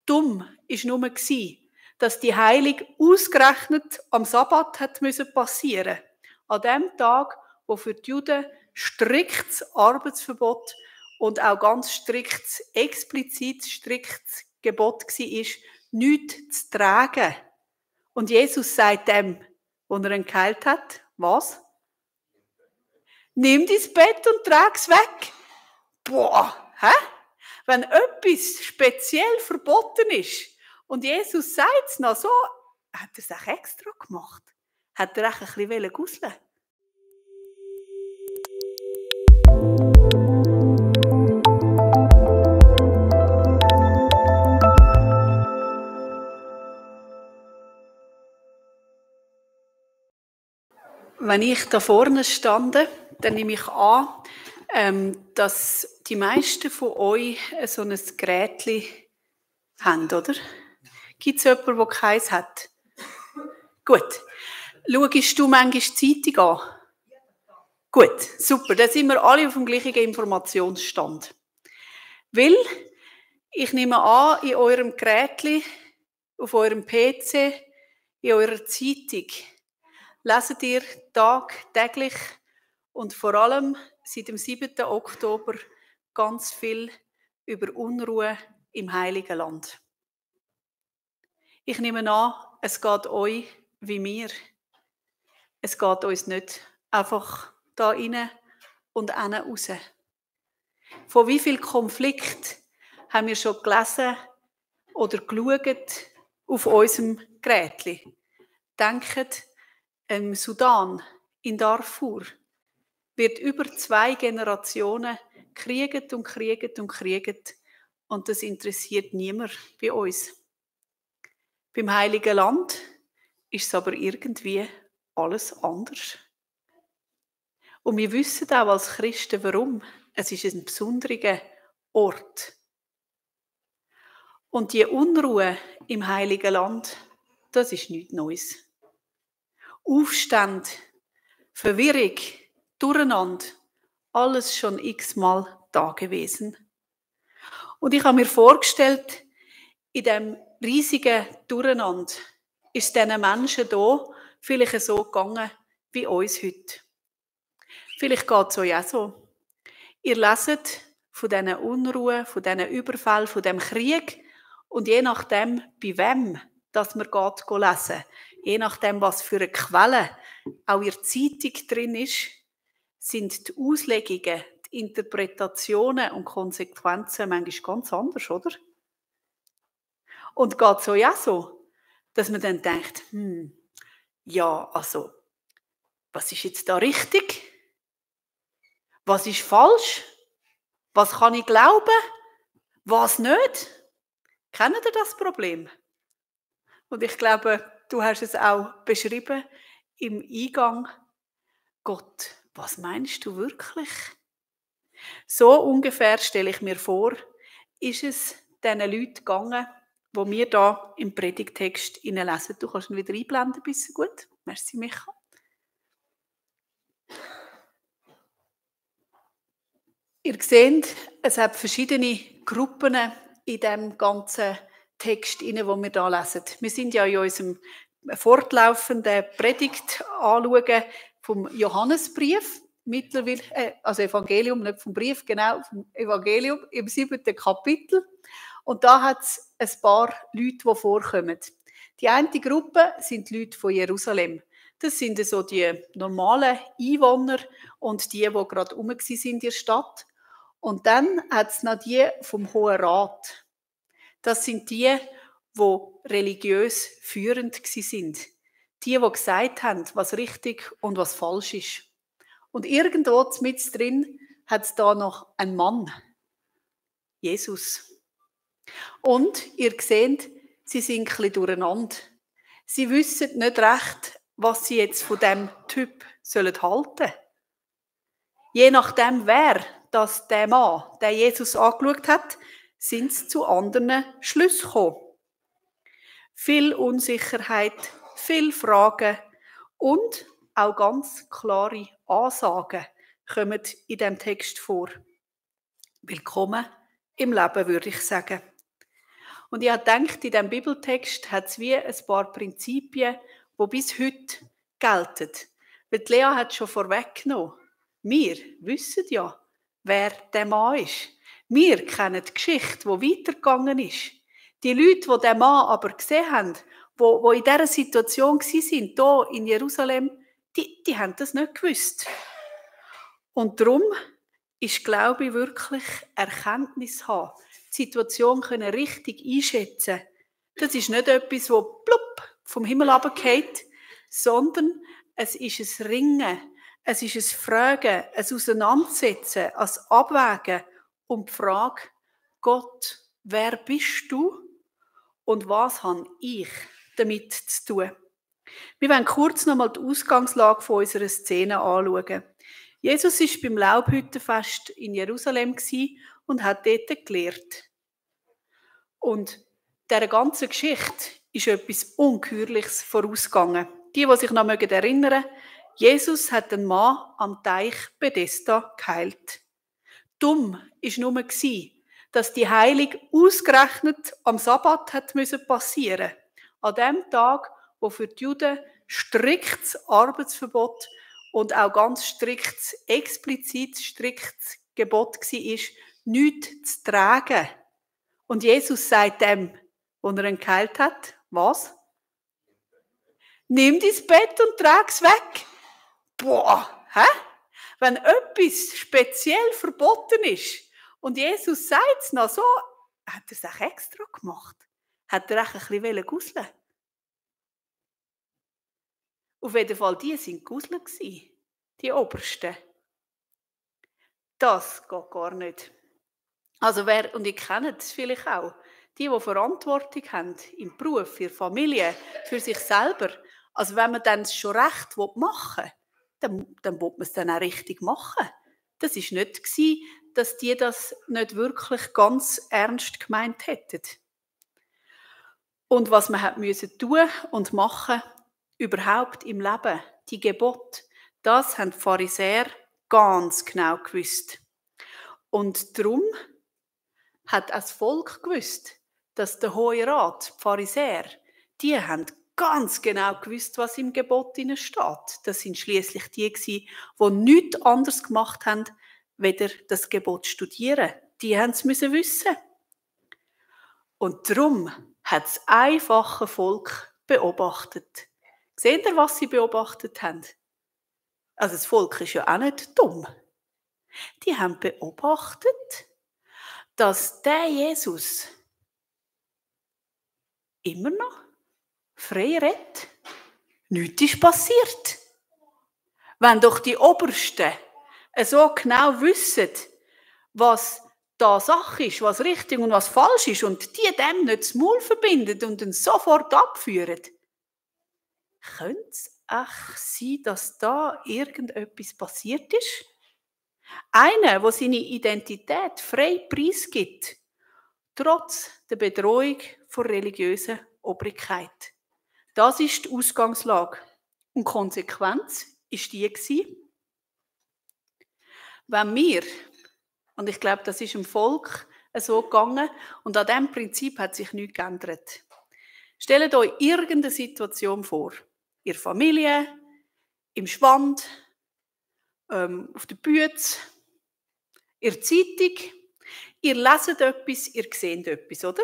Dumm war nur, dass die Heilung ausgerechnet am Sabbat passieren musste. An dem Tag, wo für die Juden striktes Arbeitsverbot und auch ganz explizit striktes Gebot war, nichts zu tragen. Und Jesus sagt dem, wo er ihn geheilt hat, was? Nimm dein Bett und trag es weg. Boah, hä? Wenn etwas speziell verboten ist und Jesus sagt es noch so, hat er es auch extra gemacht. Hat er auch ein bisschen guseln. Wenn ich da vorne stande, dann nehme ich an, dass die meisten von euch so ein Gerätchen haben, oder? Gibt es jemanden, der keins hat? Gut. Schaust du manchmal die Zeitung an? Gut, super. Dann sind wir alle auf dem gleichen Informationsstand. Weil, ich nehme an, in eurem Gerätchen, auf eurem PC, in eurer Zeitung, leset ihr tagtäglich und vor allem seit dem 7. Oktober ganz viel über Unruhe im Heiligen Land. Ich nehme an, es geht euch wie mir. Es geht uns nicht einfach da rein und raus. Von wie viel Konflikt haben wir schon gelesen oder geschaut auf unserem Gerätchen? Denkt, im Sudan, in Darfur, wird über 2 Generationen kriegt und das interessiert niemand bei uns. Beim Heiligen Land ist es aber irgendwie alles anders. Und wir wissen auch als Christen, warum. Es ist ein besonderer Ort. Und die Unruhe im Heiligen Land, das ist nichts Neues. Aufstand, Verwirrung, Durcheinander, alles schon x-mal da gewesen. Und ich habe mir vorgestellt, in diesem riesigen Durcheinander ist diesen Menschen hier vielleicht so gegangen wie uns heute. Vielleicht geht es euch auch so. Ihr leset von diesen Unruhen, von diesen Überfällen, von diesem Krieg und je nachdem, bei wem dass man geht lesen, je nachdem, was für eine Quelle auch in der Zeitung drin ist, sind die Auslegungen, die Interpretationen und Konsequenzen manchmal ganz anders, oder? Und geht es euch auch so, dass man dann denkt, ja, also, was ist jetzt da richtig? Was ist falsch? Was kann ich glauben? Was nicht? Kennt ihr das Problem? Und ich glaube, du hast es auch beschrieben im Eingang. Gott, was meinst du wirklich? So ungefähr stelle ich mir vor, ist es diesen Leuten gegangen, die wir hier im Predigtext lesen. Du kannst ihn wieder einblenden, bisschen gut. Merci, Micha. Ihr seht, es hat verschiedene Gruppen in diesem ganzen Text, den wir hier lesen. Wir sind ja in unserem fortlaufenden Predigt anschauen vom Johannesbrief, mittlerweile, also Evangelium, nicht vom Brief, genau, vom Evangelium im 7. Kapitel. Und da hat es ein paar Leute, die vorkommen. Die eine Gruppe sind die Leute von Jerusalem. Das sind so die normalen Einwohner und die gerade rum waren in der Stadt. Und dann hat es noch die vom Hohen Rat. Das sind die religiös führend waren. Die gesagt haben, was richtig und was falsch ist. Und irgendwo mit drin hat es da noch einen Mann. Jesus. Und ihr seht, sie sind ein bisschen durcheinander. Sie wissen nicht recht, was sie jetzt von diesem Typ halten sollen. Je nachdem, wer das der Mann, der Jesus angeschaut hat, sind sie zu anderen Schlüssen gekommen. Viel Unsicherheit, viel Fragen und auch ganz klare Ansagen kommen in diesem Text vor. Willkommen im Leben, würde ich sagen. Und ich habe gedacht, in diesem Bibeltext hat es wie ein paar Prinzipien, die bis heute gelten. Weil die Lea hat schon vorweggenommen. Wir wissen ja, wer der Mann ist. Wir kennen die Geschichte, die weitergegangen ist. Die Leute, die den Mann aber gesehen haben, die in dieser Situation waren, hier in Jerusalem, die haben das nicht gewusst. Und darum ist, glaube ich, wirklich Erkenntnis haben. Die Situation können richtig einschätzen. Das ist nicht etwas, das plupp vom Himmel runterfällt, sondern es ist ein Ringen, es ist ein Fragen, ein Auseinandersetzen, ein Abwägen und die Frage, Gott, wer bist du und was habe ich damit zu tun? Wir wollen kurz nochmal die Ausgangslage von unserer Szene anschauen. Jesus war beim Laubhüttenfest in Jerusalem und hat dort gelehrt. Und dieser ganzen Geschichte ist etwas Ungeheuerliches vorausgegangen. Die sich noch erinnern mögen, Jesus hat einen Mann am Teich Bethesda geheilt. Dumm war nur, dass die Heilung ausgerechnet am Sabbat passieren musste. An dem Tag, wo für die Juden striktes Arbeitsverbot und auch ganz striktes Gebot war, nichts zu tragen. Und Jesus sagt dem, wo er ihn geheilt hat, was? Nimm dein Bett und trag es weg. Boah, hä? Wenn etwas speziell verboten ist und Jesus sagt es noch so, hat er es auch extra gemacht. Hat er auch ein bisschen gusseln. Auf jeden Fall, die waren Gusseln, die Obersten. Das geht gar nicht. Also und ihr kennt es vielleicht auch, die Verantwortung haben im Beruf, in der Familie, für sich selber. Also wenn man dann schon recht machen will, dann will man es dann auch richtig machen. Das war nicht, dass die das nicht wirklich ganz ernst gemeint hätten. Und was man hat müssen tun und machen, überhaupt im Leben, die Gebote, das haben die Pharisäer ganz genau gewusst. Und darum hat das Volk gewusst, dass der Hohe Rat, die Pharisäer, die haben ganz genau gewusst, was im Gebot steht. Das sind schließlich die, die nichts anderes gemacht haben, weder das Gebot studieren. Die haben es wissen. Und darum hat das einfache Volk beobachtet. Seht ihr, was sie beobachtet haben? Also das Volk ist ja auch nicht dumm. Die haben beobachtet, dass der Jesus immer noch frei redet. Nichts ist passiert. Wenn doch die Obersten so genau wissen, was da Sache ist, was richtig und was falsch ist, und die dem nicht das Maul verbinden und ihn sofort abführen, könnte es echt sein, dass da irgendetwas passiert ist? Einer, der seine Identität frei preisgibt, trotz der Bedrohung von religiöser Obrigkeit. Das ist die Ausgangslage. Und die Konsequenz war die, wenn wir, und ich glaube, das ist im Volk so gegangen, und an diesem Prinzip hat sich nichts geändert. Stellt euch irgendeine Situation vor. In der Familie, im Schwand, auf der Bühne, in der Zeitung. Ihr leset etwas, ihr seht etwas, oder?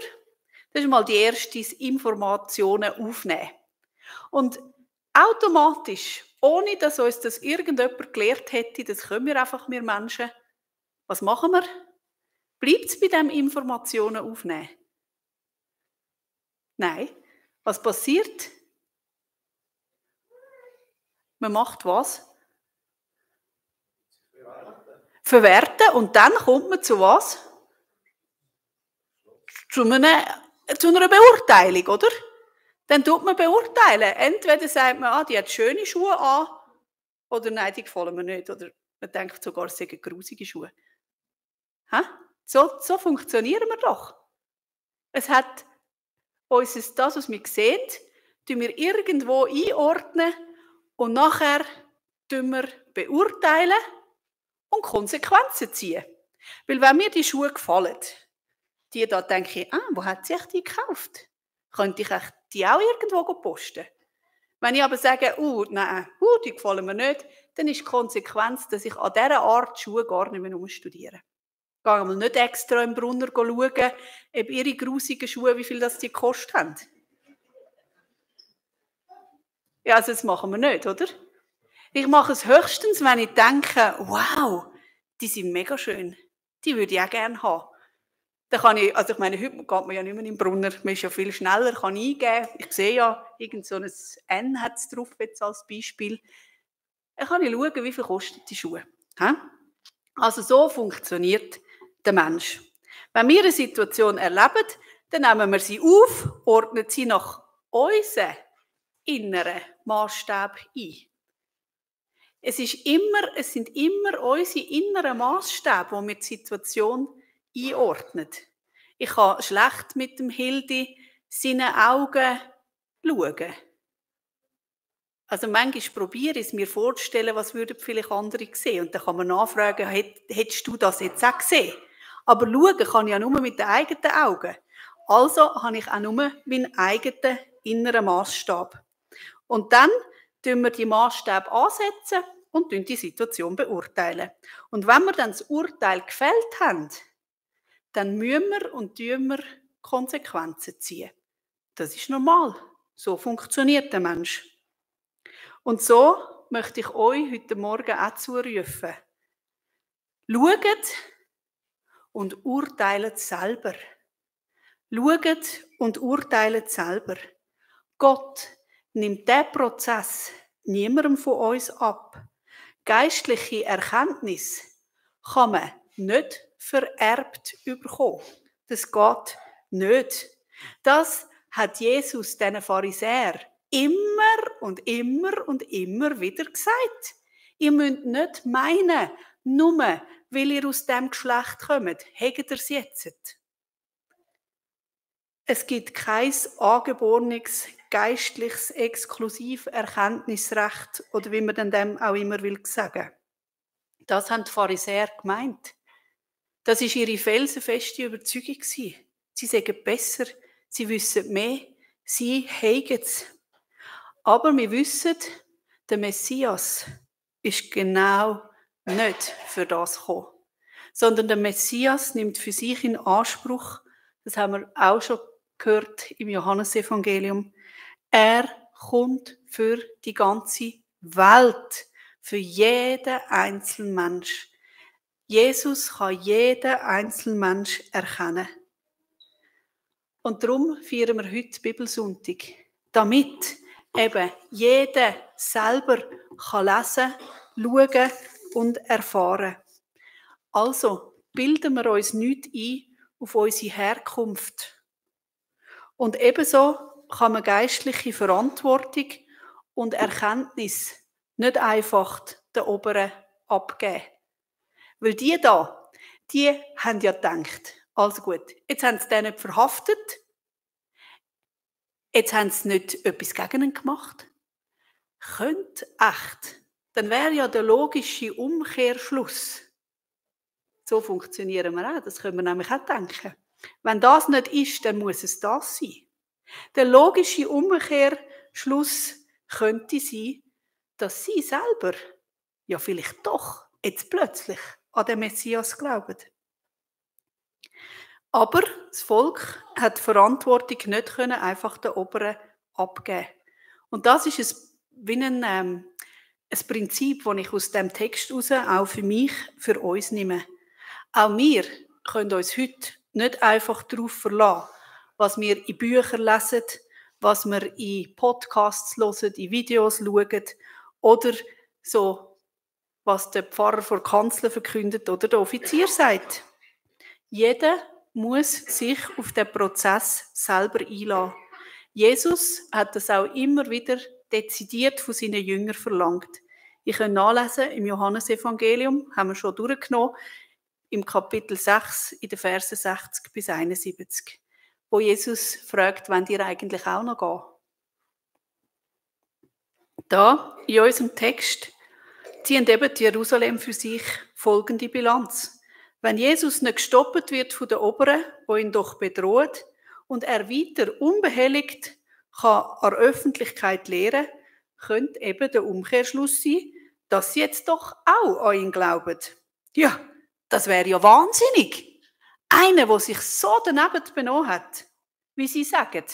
Das ist mal die erste Informationen aufnehmen. Und automatisch, ohne dass uns das irgendjemand gelehrt hätte, das können wir einfach, wir Menschen, was machen wir? Bleibt es bei dem Informationen aufnehmen? Nein. Was passiert? Man macht was? Verwerten. Und dann kommt man zu was? Zu einer Beurteilung, oder? Dann tut man beurteilen. Entweder sagt man, die hat schöne Schuhe an, oder nein, die gefallen mir nicht. Oder man denkt sogar, es seien grusige Schuhe. So funktionieren wir doch. Es hat uns das, was wir sehen, tun wir irgendwo einordnen und nachher tun wir beurteilen und Konsequenzen ziehen. Weil wenn mir die Schuhe gefallen, die da denke ich, wo hat sie die gekauft? Könnte ich die auch irgendwo posten? Wenn ich aber sage, nein, die gefallen mir nicht, dann ist die Konsequenz, dass ich an dieser Art Schuhe gar nicht mehr studieren. Ich gehe mal nicht extra im Brunner schauen, ob ihre grusigen Schuhe, wie viel das die gekostet haben. Ja, also das machen wir nicht, oder? Ich mache es höchstens, wenn ich denke, wow, die sind mega schön. Die würde ich auch gerne haben. Dann kann ich, also ich meine, heute geht man ja nicht mehr im Brunner, man ist ja viel schneller, kann eingeben. Ich sehe ja, irgend so ein N hat es drauf jetzt als Beispiel. Dann kann ich schauen, wie viel kostet die Schuhe. Also so funktioniert der Mensch. Wenn wir eine Situation erleben, dann nehmen wir sie auf, ordnen sie nach unseren inneren Maßstäben ein. Es sind immer unsere inneren Maßstäbe, wo wir die Situation einordnen. Ich kann schlecht mit dem Hildi seinen Augen schauen. Also manchmal probiere ich es mir vorzustellen, was würden vielleicht andere sehen. Und dann kann man nachfragen, hättest du das jetzt auch gesehen? Aber schauen kann ich ja nur mit den eigenen Augen. Also habe ich auch nur meinen eigenen inneren Maßstab. Und dann tun wir die Maßstäbe ansetzen und die Situation beurteilen. Und wenn wir dann das Urteil gefällt haben, dann müssen wir und tun wir Konsequenzen ziehen. Das ist normal. So funktioniert der Mensch. Und so möchte ich euch heute Morgen auch zurufen. Schaut und urteilt selber. Schaut und urteilt selber. Gott nimmt diesen Prozess niemandem von uns ab. Geistliche Erkenntnis kann man nicht vererbt bekommen. Das geht nicht. Das hat Jesus diesen Pharisäern immer und immer und immer wieder gesagt. Ihr müsst nicht meinen, nur weil ihr aus diesem Geschlecht kommt, habt ihr es jetzt. Es gibt kein angeborenes, geistliches, exklusiv Erkenntnisrecht oder wie man dem auch immer will sagen. Das haben die Pharisäer gemeint. Das war ihre felsenfeste Überzeugung. Sie sagen besser, sie wissen mehr, sie haben es. Aber wir wissen, der Messias ist genau nicht für das gekommen. Sondern der Messias nimmt für sich in Anspruch, das haben wir auch schon gehört im Johannesevangelium, er kommt für die ganze Welt, für jeden einzelnen Mensch. Jesus kann jeden einzelnen Mensch erkennen. Und darum feiern wir heute Bibelsonntag, damit eben jeder selber kann lesen, schauen und erfahren. Also bilden wir uns nicht ein auf unsere Herkunft. Und ebenso kann man geistliche Verantwortung und Erkenntnis nicht einfach den Oberen abgeben. Weil die haben ja gedacht, also gut, jetzt haben sie den nicht verhaftet, jetzt haben sie nicht etwas gegen ihn gemacht. Könnte echt, dann wäre ja der logische Umkehrschluss. So funktionieren wir auch, das können wir nämlich auch denken. Wenn das nicht ist, dann muss es das sein. Der logische Umkehrschluss könnte sein, dass sie selber ja vielleicht doch jetzt plötzlich an den Messias glauben. Aber das Volk hat die Verantwortung nicht einfach den Oberen abgeben. Und das ist wie ein Prinzip, das ich aus dem Text heraus auch für mich, für uns nehme. Auch wir können uns heute nicht einfach darauf verlassen, was wir in Büchern lesen, was wir in Podcasts hören, in Videos schauen oder so, was der Pfarrer vor der Kanzel verkündet oder der Offizier sagt. Jeder muss sich auf den Prozess selber einlassen. Jesus hat das auch immer wieder dezidiert von seinen Jüngern verlangt. Ich kann nachlesen im Johannesevangelium, haben wir schon durchgenommen, im Kapitel 6, in den Versen 60 bis 71, wo Jesus fragt, wollt ihr eigentlich auch noch gehen? Da, in unserem Text, ziehen eben die Jerusalem für sich folgende Bilanz. Wenn Jesus nicht gestoppt wird von den Oberen, wo ihn doch bedroht, und er weiter unbehelligt kann an der Öffentlichkeit lehren, könnte eben der Umkehrschluss sein, dass sie jetzt doch auch an ihn glauben. Ja, das wäre ja wahnsinnig. Einer, der sich so daneben benommen hat, wie sie sagen.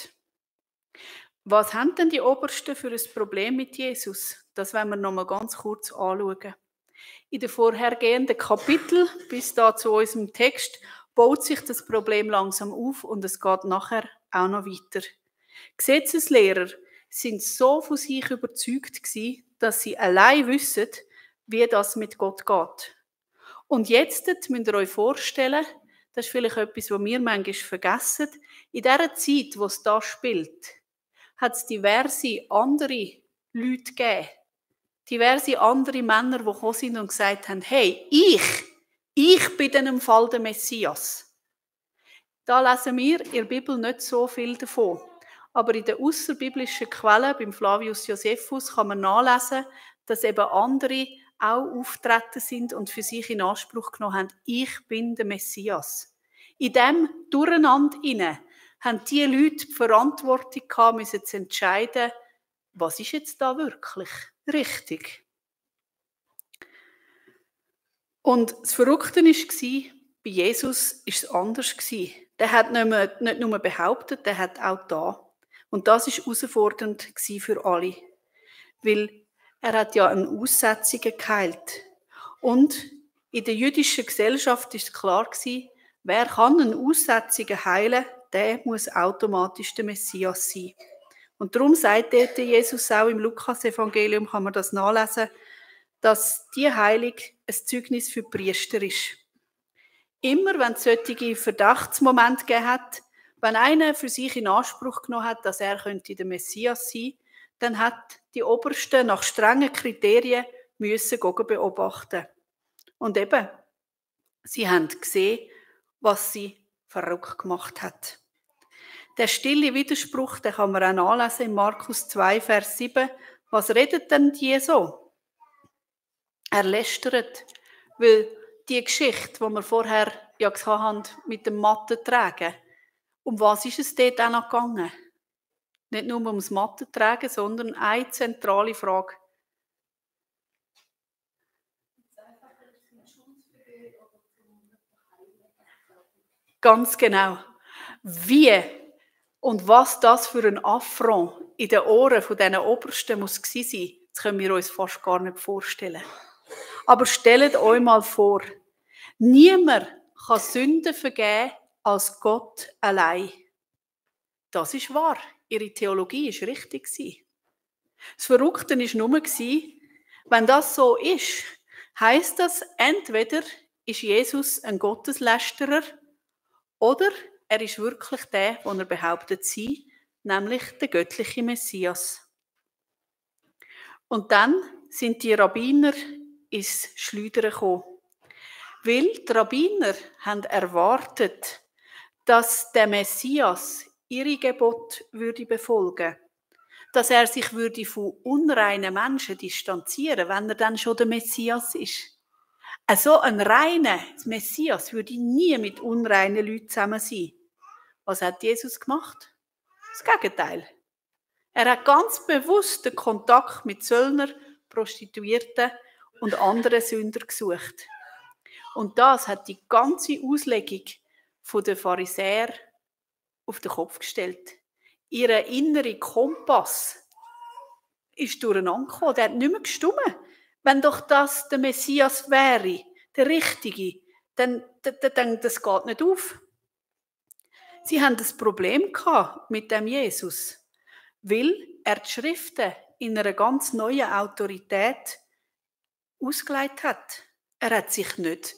Was haben denn die Obersten für ein Problem mit Jesus? Das wollen wir noch mal ganz kurz anschauen. In den vorhergehenden Kapiteln bis da zu unserem Text baut sich das Problem langsam auf und es geht nachher auch noch weiter. Gesetzeslehrer sind so von sich überzeugt gewesen, dass sie allein wissen, wie das mit Gott geht. Und jetzt müsst ihr euch vorstellen, das ist vielleicht etwas, was wir manchmal vergessen, in dieser Zeit, wo es da spielt, hat es diverse andere Leute gegeben, diverse andere Männer, die gekommen sind und gesagt haben, hey, ich bin in dem Fall der Messias. Da lesen wir in der Bibel nicht so viel davon. Aber in den ausserbiblischen Quellen, beim Flavius Josephus, kann man nachlesen, dass eben andere auch auftreten sind und für sich in Anspruch genommen haben, ich bin der Messias. In diesem Durcheinander haben die Leute die Verantwortung gehabt, müssen zu entscheiden, was ist jetzt da wirklich richtig. Und das Verrückte war, bei Jesus war es anders. Der hat nicht nur behauptet, der hat auch da. Und das war herausfordernd für alle. Weil er hat ja eine Aussetzung geheilt. Und in der jüdischen Gesellschaft war es klar, wer kann eine Aussetzung heilen, der muss automatisch der Messias sein. Und darum sagt Jesus auch im Lukas-Evangelium, kann man das nachlesen, dass die Heilung ein Zeugnis für die Priester ist. Immer, wenn es solche Verdachtsmomente gegeben hat, wenn einer für sich in Anspruch genommen hat, dass er könnte der Messias sein, dann hat die Obersten nach strengen Kriterien müssen beobachten. Und eben, sie haben gesehen, was sie verrückt gemacht hat. Der stille Widerspruch, den kann man auch nachlesen in Markus 2, Vers 7. Was redet denn die so? Er lästert, weil die Geschichte, die wir vorher ja hatten, mit dem Mattentragen, um was ist es dort auch noch gegangen? Nicht nur ums Mattentragen, sondern eine zentrale Frage. Ganz genau. Wie und was das für ein Affront in den Ohren von diesen Obersten muss gewesen sein, das können wir uns fast gar nicht vorstellen. Aber stellt euch mal vor, niemand kann Sünden vergeben als Gott allein. Das ist wahr. Ihre Theologie war richtig. Das Verrückte war nur, wenn das so ist, heisst das, entweder ist Jesus ein Gotteslästerer oder er ist wirklich der, den er behauptet zu sein, nämlich der göttliche Messias. Und dann sind die Rabbiner ins Schleudern gekommen. Weil die Rabbiner haben erwartet, dass der Messias ihre Gebote würde befolgen, dass er sich würde von unreinen Menschen distanzieren, wenn er dann schon der Messias ist. So ein reiner Messias würde nie mit unreinen Leuten zusammen sein. Was hat Jesus gemacht? Das Gegenteil. Er hat ganz bewusst den Kontakt mit Zöllnern, Prostituierten und anderen Sündern gesucht. Und das hat die ganze Auslegung der Pharisäer auf den Kopf gestellt. Ihr innerer Kompass ist durcheinander gekommen. Der hat nicht mehr gestimmt. Wenn doch das der Messias wäre, der Richtige, dann das geht nicht auf. Sie haben das Problem gehabt mit dem Jesus, weil er die Schriften in einer ganz neuen Autorität ausgelegt hat. Er hat sich nicht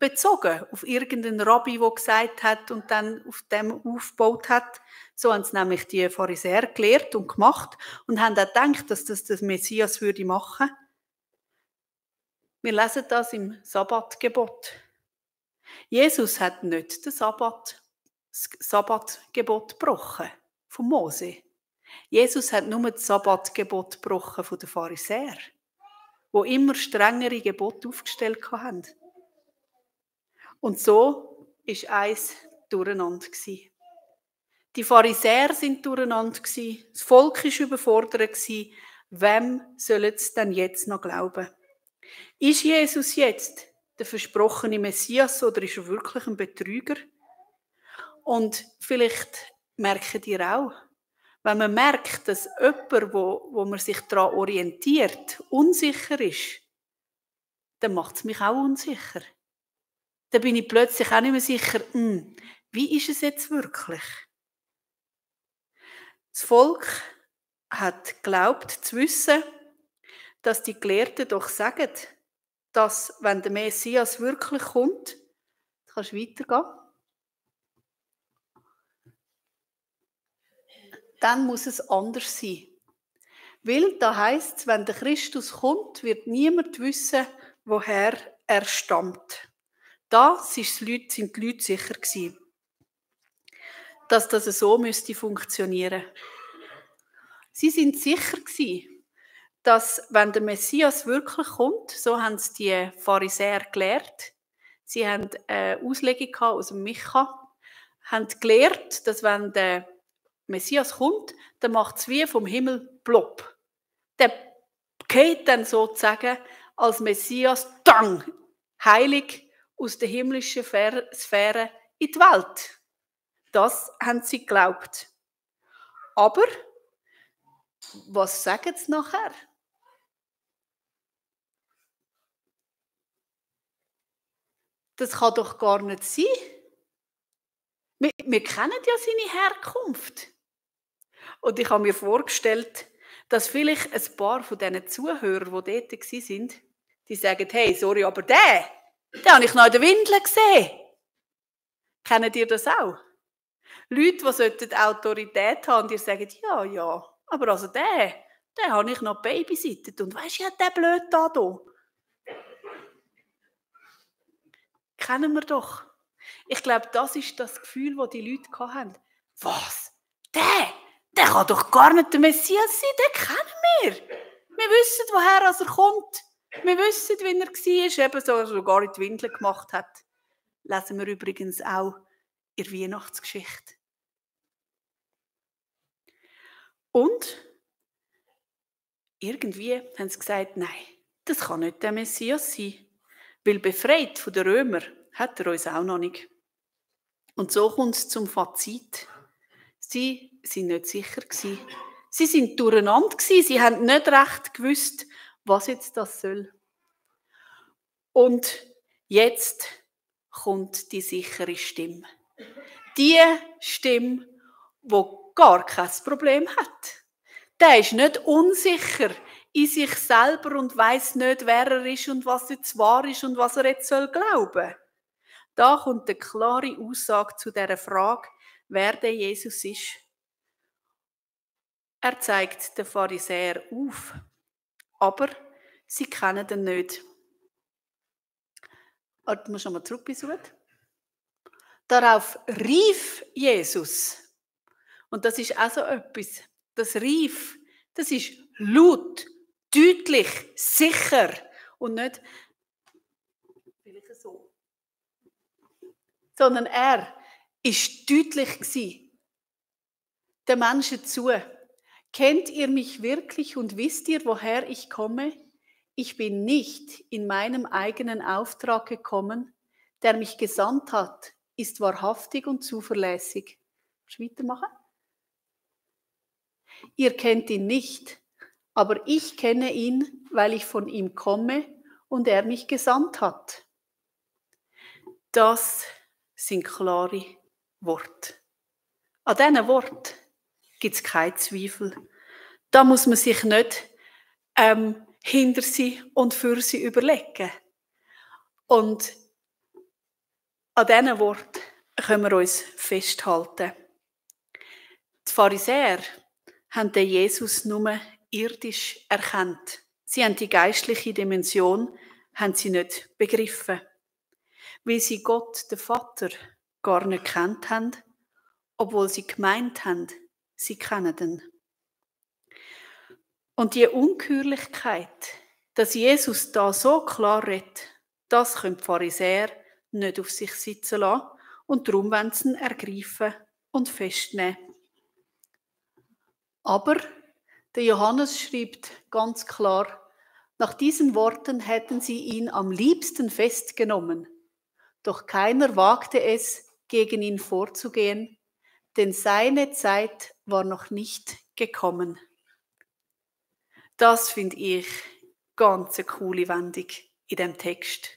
bezogen auf irgendeinen Rabbi, der gesagt hat und dann auf dem aufgebaut hat. So haben es nämlich die Pharisäer gelehrt und gemacht und haben auch gedacht, dass das der Messias würde machen. Wir lesen das im Sabbatgebot. Jesus hat nicht das Sabbatgebot gebrochen von Mose. Jesus hat nur das Sabbatgebot gebrochen von den Pharisäern, die immer strengere Gebote aufgestellt haben. Und so war eins durcheinander. Die Pharisäer sind durcheinander, das Volk war überfordert. Wem sollen sie denn jetzt noch glauben? Ist Jesus jetzt der versprochene Messias oder ist er wirklich ein Betrüger? Und vielleicht merkt ihr auch, wenn man merkt, dass jemand, wo man sich daran orientiert, unsicher ist, dann macht es mich auch unsicher. Dann bin ich plötzlich auch nicht mehr sicher, wie ist es jetzt wirklich? Das Volk hat geglaubt zu wissen, dass die Gelehrten doch sagen, dass, wenn der Messias wirklich kommt, kannst du weitergehen, dann muss es anders sein. Weil da heisst es, wenn der Christus kommt, wird niemand wissen, woher er stammt. Das sind die Leute sicher gewesen, dass das so müsste funktionieren. Sie sind sicher gewesen, dass, wenn der Messias wirklich kommt, so haben es die Pharisäer gelehrt, sie haben eine Auslegung aus dem Micha, haben gelehrt, dass wenn der Messias kommt, dann macht es wie vom Himmel plopp. Der geht dann sozusagen als Messias, dang, heilig aus der himmlischen Sphäre in die Welt. Das haben sie geglaubt. Aber was sagen sie nachher? Das kann doch gar nicht sein. Wir kennen ja seine Herkunft. Und ich habe mir vorgestellt, dass vielleicht ein paar von diesen Zuhörern, die dort waren, die sagen, hey, sorry, aber den habe ich noch in der Windel gesehen. Kennt ihr das auch? Leute, die Autorität haben, die sagen, ja, aber also den habe ich noch babysittet. Und weisst du, ja, der blöd da. Kennen wir doch. Ich glaube, das ist das Gefühl, das die Leute hatten. Was? Der kann doch gar nicht der Messias sein, den kennen wir. Wir wissen, woher er kommt. Wir wissen, wie er war, eben so, sogar in die Windel gemacht hat. Lesen wir übrigens auch in der Weihnachtsgeschichte. Und irgendwie haben sie gesagt, nein, das kann nicht der Messias sein. Weil befreit von den Römern hat er uns auch noch nicht. Und so kommt es zum Fazit. Sie waren nicht sicher gewesen. Sie waren durcheinander gewesen. Sie haben nicht recht gewusst, was jetzt das soll. Und jetzt kommt die sichere Stimme. Die Stimme, die gar kein Problem hat. Der ist nicht unsicher in sich selber und weiss nicht, wer er ist und was jetzt wahr ist und was er jetzt glauben soll. Da kommt eine klare Aussage zu dieser Frage, wer der Jesus ist. Er zeigt den Pharisäer auf, aber sie kennen ihn nicht. Warten wir schon mal zurück bis heute. Darauf rief Jesus. Und das ist auch so etwas. Das rief, das ist laut, deutlich, sicher und nicht vielleicht so. Sondern er ist deutlich gewesen. Den Menschen zu. Kennt ihr mich wirklich und wisst ihr, woher ich komme? Ich bin nicht in meinem eigenen Auftrag gekommen. Der mich gesandt hat, ist wahrhaftig und zuverlässig. Willst du weitermachen? Ihr kennt ihn nicht, aber ich kenne ihn, weil ich von ihm komme und er mich gesandt hat. Das sind klare Worte. An diesen Worten gibt es keinen Zweifel. Da muss man sich nicht hinter sie und für sie überlegen. Und an diesen Worten können wir uns festhalten. Die Pharisäer haben den Jesus nur irdisch erkannt. Sie haben die geistliche Dimension haben nicht begriffen, weil sie Gott, den Vater, gar nicht kennt haben, obwohl sie gemeint haben, sie kennen ihn. Und die Ungeheuerlichkeit, dass Jesus da so klar redet, das können die Pharisäer nicht auf sich sitzen lassen und darum wollen sie ihn ergreifen und festnehmen. Aber der Johannes schreibt ganz klar, nach diesen Worten hätten sie ihn am liebsten festgenommen. Doch keiner wagte es, gegen ihn vorzugehen, denn seine Zeit war noch nicht gekommen. Das finde ich ganz eine coole Wendung in dem Text.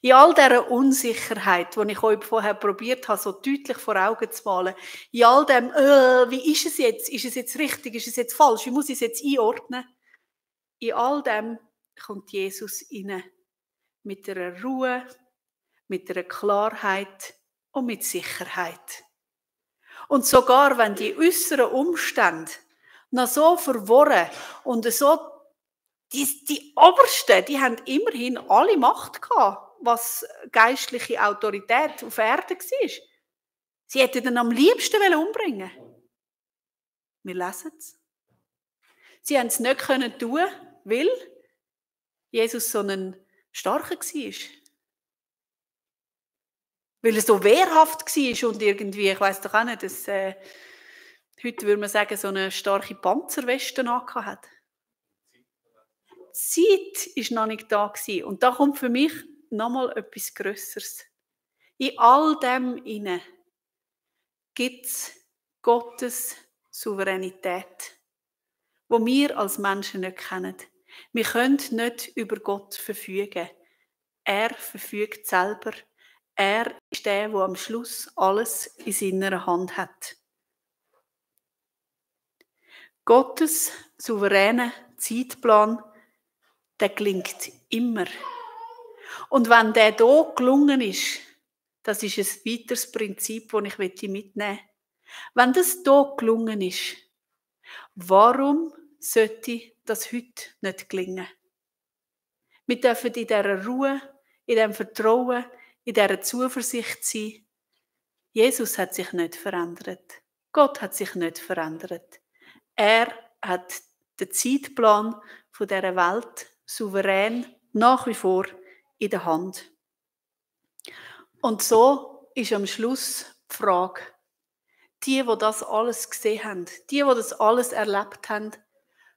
In all dieser Unsicherheit, die ich euch vorher probiert habe, so deutlich vor Augen zu malen, in all dem, wie ist es jetzt? Ist es jetzt richtig? Ist es jetzt falsch? Wie muss ich es jetzt einordnen? In all dem kommt Jesus rein. Mit einer Ruhe, mit einer Klarheit und mit Sicherheit. Und sogar wenn die äußeren Umstände noch so verworren und so, die Obersten, die haben immerhin alle Macht gehabt, was geistliche Autorität auf Erden war. Sie hätten ihn am liebsten umbringen wollen. Wir lesen es. Sie haben es nicht tun, weil Jesus so ein Starker war. Weil er so wehrhaft war und irgendwie, ich weiss doch auch nicht, dass, heute würde man sagen, so eine starke Panzerweste angehabt hat. Die Zeit war noch nicht da gewesen. Und da kommt für mich nochmal etwas Grösseres. In all dem hinein gibt es Gottes Souveränität, die wir als Menschen nicht kennen. Wir können nicht über Gott verfügen. Er verfügt selber. Er ist der am Schluss alles in seiner Hand hat. Gottes souveräner Zeitplan, der gelingt immer. Und wenn der hier gelungen ist, das ist ein weiteres Prinzip, das ich mitnehmen möchte. Wenn das hier gelungen ist, warum sollte das heute nicht gelingen? Wir dürfen in dieser Ruhe, in diesem Vertrauen, in dieser Zuversicht sein. Jesus hat sich nicht verändert. Gott hat sich nicht verändert. Er hat den Zeitplan dieser Welt souverän nach wie vor in der Hand. Und so ist am Schluss die Frage, die das alles gesehen haben, die das alles erlebt haben,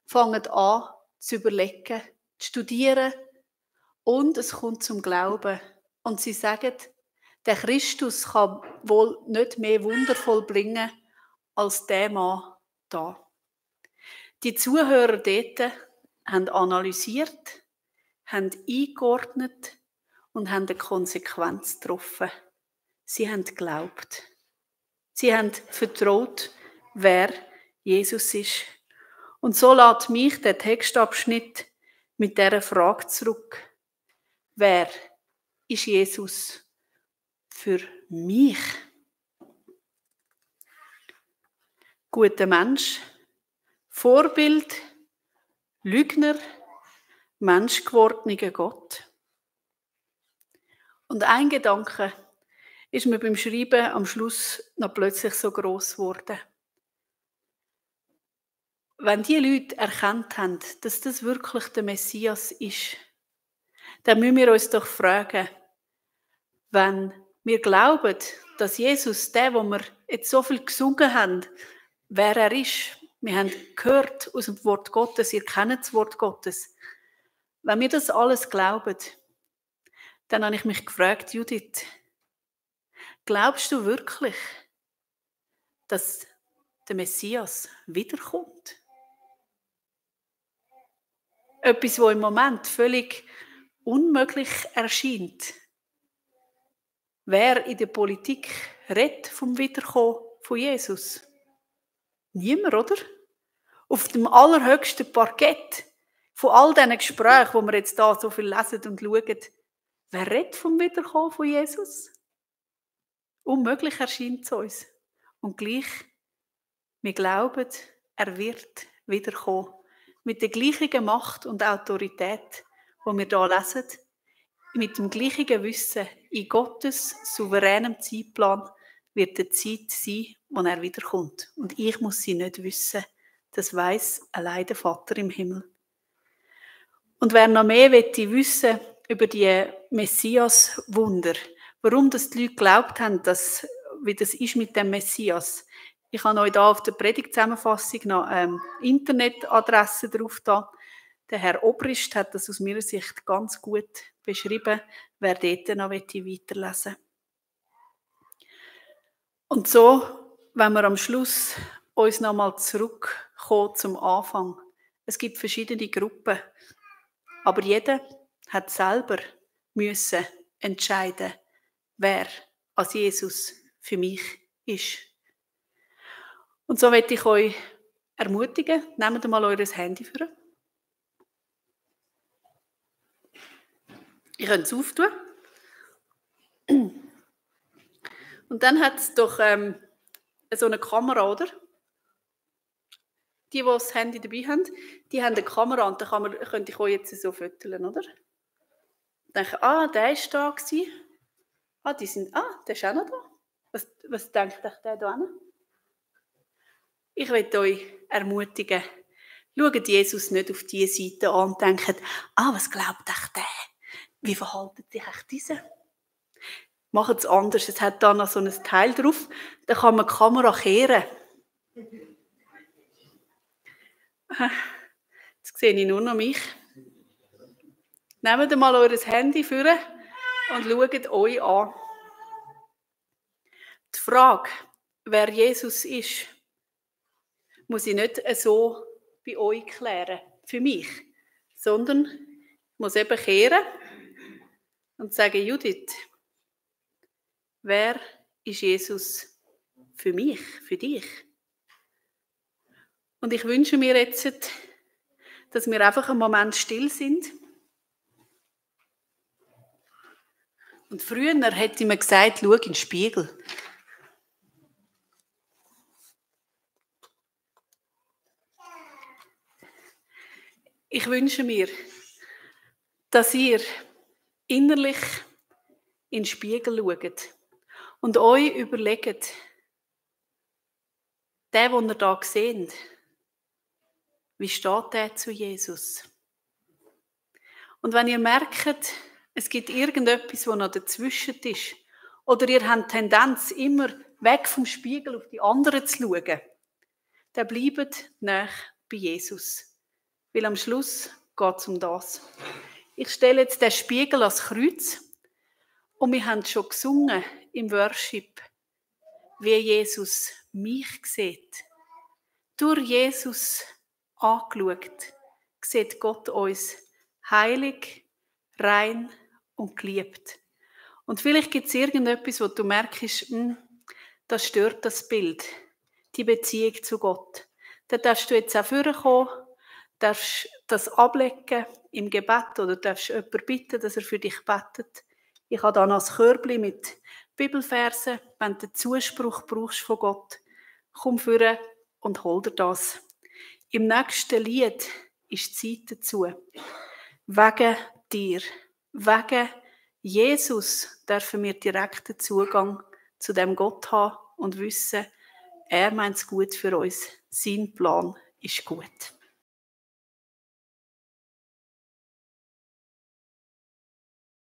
fangen an zu überlegen, zu studieren und es kommt zum Glauben. Und sie sagen, der Christus kann wohl nicht mehr Wunder vollbringen als der Mann da. Die Zuhörer dort haben analysiert, haben eingeordnet und haben eine Konsequenz getroffen. Sie haben geglaubt. Sie haben vertraut, wer Jesus ist. Und so lässt mich der Textabschnitt mit dieser Frage zurück. Wer ist Jesus für mich? Guter Mensch, Vorbild, Lügner, menschgewordener Gott. Und ein Gedanke ist mir beim Schreiben am Schluss noch plötzlich so gross geworden. Wenn die Leute erkannt haben, dass das wirklich der Messias ist, dann müssen wir uns doch fragen, wenn wir glauben, dass Jesus, der, wo wir jetzt so viel gesungen haben, wer er ist, wir haben gehört aus dem Wort Gottes, ihr kennt das Wort Gottes. Wenn wir das alles glauben, dann habe ich mich gefragt, Judith, glaubst du wirklich, dass der Messias wiederkommt? Etwas, was im Moment völlig unmöglich erscheint. Wer in der Politik redet vom Wiederkommen von Jesus? Niemand, oder? Auf dem allerhöchsten Parkett von all diesen Gesprächen, wo wir jetzt da so viel lesen und schauen, wer redet vom Wiederkommen von Jesus? Unmöglich erscheint es uns. Und gleich, wir glauben, er wird wiederkommen. Mit der gleichen Macht und Autorität, die wir hier lesen, mit dem gleichen Wissen, in Gottes souveränem Zeitplan wird die Zeit sein, wo er wiederkommt. Und ich muss sie nicht wissen. Das weiss allein der Vater im Himmel. Und wer noch mehr wissen über die Messias-Wunder, warum das die Leute geglaubt haben, wie das ist mit dem Messias. Ich habe euch da auf der Predigtzusammenfassung noch Internetadresse drauf da. Der Herr Obrist hat das aus meiner Sicht ganz gut beschrieben, wer dort noch weiterlesen will. Und so, wenn wir am Schluss uns nochmal zurückkommen zum Anfang. Es gibt verschiedene Gruppen, aber jeder hat selber müssen entscheiden, wer als Jesus für mich ist. Und so möchte ich euch ermutigen, nehmt mal euer Handy vor. Ihr könnt es auftun. Und dann hat es doch so eine Kamera, oder? Die das Handy dabei haben, die haben eine Kamera und da könnte ich euch jetzt so fotografieren, oder? Denken, der ist da gewesen. Der ist auch noch da. Was denkt euch der da hin? Ich möchte euch ermutigen, schaut Jesus nicht auf diese Seite an und denkt, was glaubt euch der? Wie verhaltet sich euch dieser? Macht es anders. Es hat da noch so ein Teil drauf, da kann man die Kamera kehren. Jetzt sehe ich nur noch mich. Nehmt mal euer Handy vor und schaut euch an. Die Frage, wer Jesus ist, muss ich nicht so bei euch klären, für mich, sondern ich muss eben kehren und sagen, Judith, wer ist Jesus für mich, für dich? Und ich wünsche mir jetzt, dass wir einfach einen Moment still sind. Und früher hätte man gesagt, schau in den Spiegel. Ich wünsche mir, dass ihr innerlich in den Spiegel schaut und euch überlegt, den ihr da seht, wie steht der zu Jesus? Und wenn ihr merkt, es gibt irgendetwas, das noch dazwischen ist, oder ihr habt die Tendenz, immer weg vom Spiegel auf die anderen zu schauen, dann bleibt nahe bei Jesus. Weil am Schluss geht es um das. Ich stelle jetzt den Spiegel als Kreuz und wir haben schon gesungen im Worship, wie Jesus mich sieht. Durch Jesus angeschaut, sieht Gott uns heilig, rein und geliebt. Und vielleicht gibt es irgendetwas, wo du merkst, das stört das Bild, die Beziehung zu Gott. Dann darfst du jetzt auch vorkommen, darfst das ablegen im Gebet oder darfst jemanden bitten, dass er für dich betet. Ich habe da noch ein Körbchen mit Bibelversen. Wenn du den Zuspruch brauchst von Gott, komm vor und hol dir das. Im nächsten Lied ist die Zeit dazu. Wegen dir, wegen Jesus dürfen wir direkten Zugang zu dem Gott haben und wissen, er meint es gut für uns. Sein Plan ist gut.